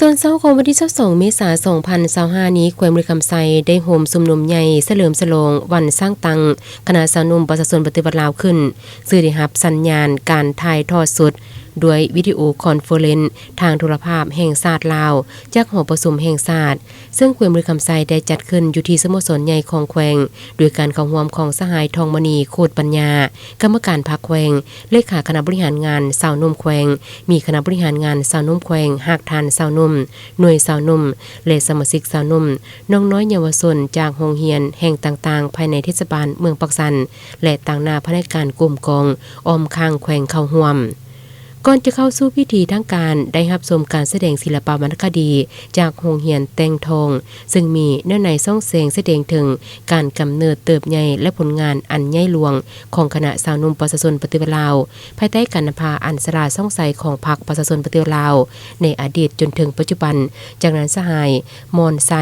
ຕອນເຊົ້າຂອງວັນທີຊາວສອງ ເມສາ ສອງພັນຊາວຫ້ານີ້ ແຂວງບໍລິຄຳໄຊໄດ້ໂຮມຊຸມນຸມໃຫຍ່ສະເຫຼີມສະຫຼອງວັນສ້າງຕັ້ງຄະນະຊາວໜຸ່ມປະຊາຊົນປະຕິວັດລາວຂຶ້ນ, ຊຶ່ງໄດ້ຮັບສັນຍານການຖ່າຍທອດສົດດ້ວຍວິດີໂອຄອນເຟີເຣັນທາງໂທລະພາບແຫ່ງຊາດລາວ ຈາກຫໍປະຊຸມແຫ່ງຊາດ, ເຊິ່ງແຂວງບໍລິຄຳໄຊໄດ້ຈັດຂຶ້ນຢູ່ທີ່ສະໂມສອນໃຫຍ່ຂອງແຂວງ, ໂດຍການເຂົ້າຮ່ວມຂອງສະຫາຍ ທອງມະນີ ໂຄດປັນຍາ ກຳມະການພັກແຂວງ, ເລຂາຄະນະບໍລິຫານງານຊາວໜຸ່ມແຂວງ, ມີຄະນະບໍລິຫານງານຊາວໜຸ່ມແຂວງ, ຮາກຖານຊາວໜຸ່ມ, ໜ່ວຍຊາວໜຸ່ມ ແລະ ສະມາຊິກຊາວໜຸ່ມ, ນ້ອງນ້ອຍເຍົາວະຊົນຈາກໂຮງຮຽນແຫ່ງຕ່າງໆ ພາຍໃນເທດສະບານເມືອງປາກຊັນ ແລະ ຕາງໜ້າພະນັກງານກົມກອງອ້ອມຂ້າງແຂວງເຂົ້າຮ່ວມ. ກ່ອນຈະເຂົ້າສູ່ພິທີທາງການ, ໄດ້ຮັບຊົມການສະແດງສິລະປະວັນນະຄະດີຈາກໂຮງຮຽນແຕ່ງທອງ, ເຊິ່ງມີເນື້ອໃນສ່ອງແສງສະແດງເຖິງການກຳເນີດເຕີບໃຫຍ່ ແລະ ຜົນງານອັນໃຫຍ່ຫຼວງຂອງຄະນະຊາວໜຸ່ມປະຊາຊົນປະຕິວັດລາວ, ພາຍໃຕ້ການນຳພາອັນສະຫຼາດສ່ອງໃສຂອງພັກປະຊາຊົນປະຕິວັດລາວ ໃນອະດີດຈົນເຖິງປັດຈຸບັນ. ຈາກນັ້ນ ສະຫາຍ ມອນໄຊ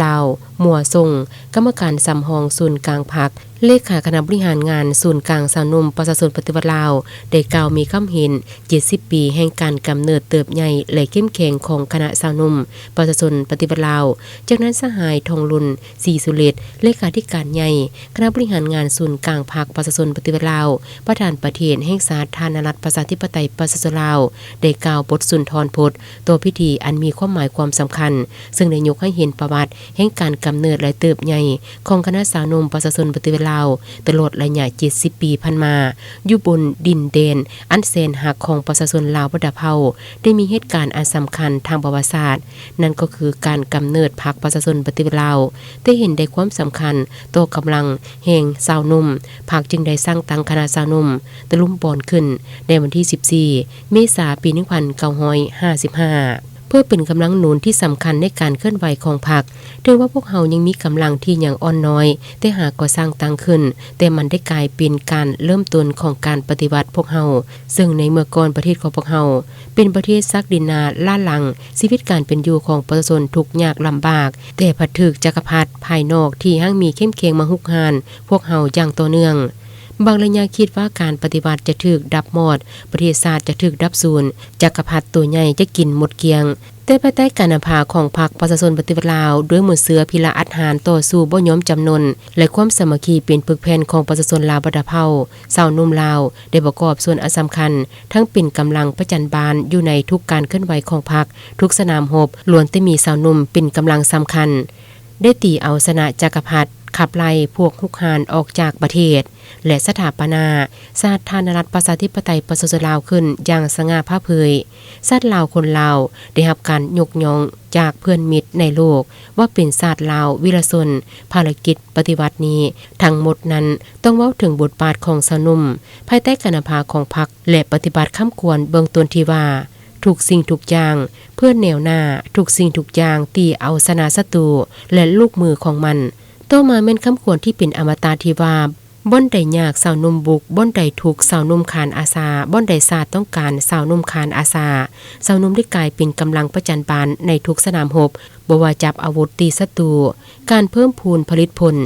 ລາວ ມົວຊົງ ກຳມະການສຳຮອງສູນກາງພັກ, ເລຂາຄະນະບໍລິຫານງານສູນກາງຊາວໜຸ່ມປະຊາຊົນປະຕິວັດລາວ ໄດ້ກ່າວມີຄຳເຫັນ ເຈັດສິບປີແຫ່ງການກຳເນີດເຕີບໃຫຍ່ ແລະ ເຂັ້ມແຂງຂອງຄະນະຊາວໜຸ່ມປະຊາຊົນປະຕິວັດລາວ. ຈາກນັ້ນ ສະຫາຍ ທອງລຸນ ສີສຸລິດ ເລຂາທິການໃຫຍ່ຄະນະບໍລິຫານງານສູນກາງພັກປະຊາຊົນປະຕິວັດລາວ, ປະທານປະເທດແຫ່ງສາທາລະນະລັດປະຊາທິປະໄຕປະຊາຊົນລາວ ໄດ້ກ່າວບົດສຸນທອນພົດຕໍ່ພິທີອັນມີຄວາມໝາຍຄວາມສຳຄັນ, ເຊິ່ງໄດ້ຍົກໃຫ້ເຫັນປະຫວັດແຫ່ງການກຳເນີດ ແລະ ເຕີບໃຫຍ່ຂອງຄະນະຊາວໜຸ່ມປະຊາຊົນປະຕິວັດລາວ ຕະຫຼອດໄລຍະເຈັດສິບປີຜ່ານມາ, ຢູ່ບົນດິນແດນອັນແສນຮັກຂອງປະຊາຊົນລາວບັນດາເຜົ່າ ໄດ້ມີເຫດການອັນສຳຄັນທາງປະຫວັດສາດ, ນັ້ນກໍຄືການກຳເນີດພັກປະຊາຊົນປະຕິວັດລາວ, ໄດ້ເຫັນໄດ້ຄວາມສຳຄັນຕໍ່ກຳລັງແຮງຊາວໜຸ່ມ, ພັກຈຶ່ງໄດ້ສ້າງຕັ້ງຄະນະຊາວໜຸ່ມຕະລຸມບອນຂຶ້ນໃນວັນທີສິບສີ່ ເມສາ ປີໜຶ່ງພັນເກົ້າຮ້ອຍຫ້າສິບຫ້າ ເພື່ອເປັນກຳລັງໜູນທີ່ສຳຄັນໃນການເຄື່ອນໄຫວຂອງພັກ. ເຖິງວ່າພວກເຮົາຍັງມີກຳລັງທີ່ຍັງອ່ອນນ້ອຍ, ແຕ່ຫາກໍສ້າງຕັ້ງຂຶ້ນ, ແຕ່ມັນໄດ້ກາຍເປັນການເລີ່ມຕົ້ນຂອງການປະຕິວັດພວກເຮົາ, ເຊິ່ງໃນເມື່ອກ່ອນປະເທດຂອງພວກເຮົາເປັນປະເທດສັກດິນນາລ້ານຫຼັງ, ຊີວິດການເປັນຢູ່ຂອງປະຊາຊົນທຸກຍາກລຳບາກ, ແຕ່ພັດຖືກຈັກກະພັດພາຍນອກທີ່ຮັ່ງມີເຂັ້ມແຂງມາຮຸກຮານພວກເຮົາຢ່າງຕໍ່ເນື່ອງ. ບາງໄລຍະຄິດວ່າການປະຕິວັດຈະຖືກດັບມອດ, ປະເທດຊາດຈະຖືກດັບສູນ, ຈັກກະພັດຕົວໃຫຍ່ຈະກິນໝົດກ້ຽງ. ແຕ່ພາຍໃຕ້ການນຳພາຂອງພັກປະຊາຊົນປະຕິວັດລາວ, ດ້ວຍມູນເຊື້ອພິລະອາດຫານຕໍ່ສູ້ບໍ່ຍອມຈຳນົນ ແລະ ຄວາມສາມັກຄີເປັນປຶກແຜ່ນຂອງປະຊາຊົນລາວບັນດາເຜົ່າ, ຊາວໜຸ່ມລາວໄດ້ປະກອບສ່ວນອັນສຳຄັນ, ທັງເປັນກຳລັງປະຈັນບານຢູ່ໃນທຸກການເຄື່ອນໄຫວຂອງພັກ, ທຸກສະໜາມຮົບ ລ້ວນແຕ່ມີຊາວໜຸ່ມເປັນກຳລັງສຳຄັນ. ໄດ້ຕີເອົາຊະນະຈັກກະພັດ, ຂັບໄລ່ພວກຮຸກຮານອອກຈາກປະເທດ ແລະ ສະຖາປະນາສາທາລະນະລັດປະຊາທິປະໄຕປະຊາຊົນລາວຂຶ້ນຢ່າງສະຫງ່າຜ່າເຜີຍ. ຊາດລາວຄົນລາວໄດ້ຮັບການຍົກຍ້ອງຈາກເພື່ອນມິດໃນໂລກວ່າເປັນຊາດລາວວິລະຊົນ. ພາລະກິດປະຕິວັດນີ້ທັງໝົດນັ້ນ ຕ້ອງເວົ້າເຖິງບົດບາດຂອງຊາວໜຸ່ມ ພາຍໃຕ້ການນຳພາຂອງພັກ ແລະ ປະຕິບັດຄ້ຳຄວນເບື້ອງຕົ້ນທີ່ວ່າ ທຸກສິ່ງທຸກຢ່າງເພື່ອແນວໜ້າ, ທຸກສິ່ງທຸກຢ່າງຕີເອົາຊະນະສັດຕູ ແລະ ລູກມືຂອງມັນ. ຕໍ່ມາແມ່ນຄຳຂວັນທີ່ເປັນອະມະຕະທີ່ວ່າ ບ່ອນໃດຍາກຊາວໜຸ່ມບຸກ, ບ່ອນໃດທຸກຊາວໜຸ່ມຄານອາສາ, ບ່ອນໃດຊາດຕ້ອງການຊາວໜຸ່ມຄານອາສາ. ຊາວໜຸ່ມໄດ້ກາຍເປັນກຳລັງປະຈັນບານໃນທຸກສະໜາມຮົບ, ບໍ່ວ່າຈັບອາວຸດຕີສັດຕູ, ການເພີ່ມພູນຜະລິດຜົນ,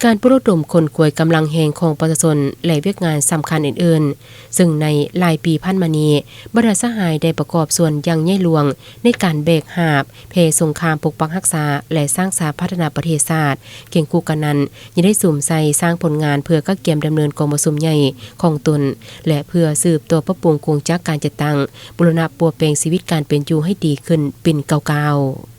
ການປຸກລະດົມຂົນຂວາຍກຳລັງແຮງຂອງປະຊາຊົນ ແລະ ວຽກງານສຳຄັນອື່ນໆ. ເຊິ່ງໃນຫຼາຍປີຜ່ານມານີ້, ບັນດາສະຫາຍໄດ້ປະກອບສ່ວນຢ່າງໃຫຍ່ຫຼວງໃນການແບກຫາບແພສົງຄາມປົກປັກຮັກສາ ແລະ ສ້າງສາພັດທະນາປະເທດຊາດ. ຄຽງຄູ່ກັນນັ້ນ, ຍັງໄດ້ສຸມໃສ່ສ້າງຜົນງານເພື່ອກະກຽມດຳເນີນກອງປະຊຸມໃຫຍ່ຂອງຕົນ ແລະ ເພື່ອສືບຕໍ່ປັບປຸງໂຄງຈັກການຈັດຕັ້ງ, ບູລະນະປົວແປງຊີວິດການເປັນຢູ່ໃຫ້ດີຂຶ້ນເປັນກ້າວໆ.